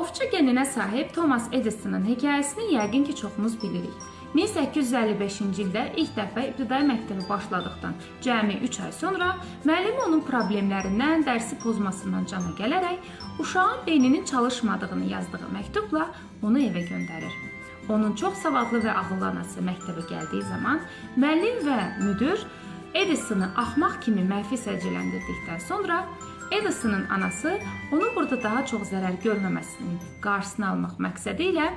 Ovçu geninə sahib Thomas Edisonun hekayəsini yəqin ki, çoxumuz bilirik. 1855-ci ildə ilk dəfə ibtidai məktəbə başladıqdan cəmi 3 ay sonra müəllimi onun problemlərindən, dərsi pozmasından cana gələrək uşağın beyninin çalışmadığını yazdığı məktubla onu evə göndərir. Onun çox savadlı və ağıllı anası məktəbə gəldiyi zaman müəllim və müdir Edisonu axmaq kimi mənfi səcələndirdikdən sonra Edisonun anası onun burada daha çox zərər görməməsinin qarşısını almaq məqsədi ilə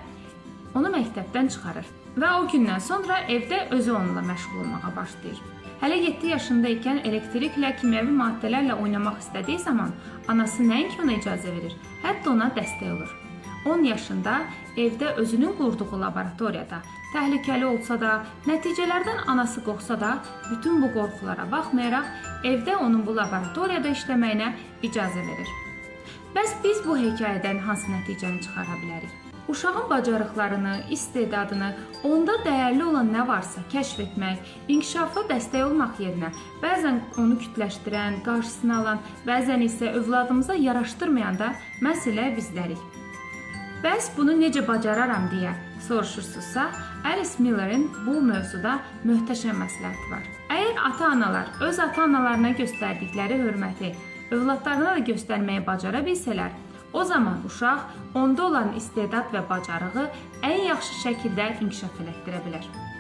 onu məktəbdən çıxarır və o gündən sonra evdə özü onunla məşğul olmağa başlayır. Hələ 7 yaşında ikən elektriklə, kimyəvi maddələrlə oynamaq istədiyi zaman anası nəinki ona icazə verir, hətta ona dəstək olur. 10 yaşında evdə özünün qurduğu laboratoriyada təhlükəli olsa da, nəticələrdən anası qorxsa da, bütün bu qorxulara baxmayaraq evdə onun bu laboratoriyada işləməyinə icazə verir. Bəs biz bu hekayədən hansı nəticəni çıxara bilərik? Uşağın bacarıqlarını, istedadını, onda dəyərli olan nə varsa kəşf etmək, inkişafa dəstək olmaq yerinə bəzən onu kütləşdirən, qarşısını alan, bəzən isə övladımıza yaraşdırmayan da məhz elə bizlərik. Bəs bunu necə bacararam deyə soruşursunuzsa, Alice Miller'in bu mövzuda möhtəşəm məsləhəti var. Əgər ata-analar öz ata-analarına göstərdikləri hörməti övladlarına da göstərməyi bacara bilsələr, o zaman uşaq onda olan istedad və bacarığı ən yaxşı şəkildə inkişaf elətdirə bilər.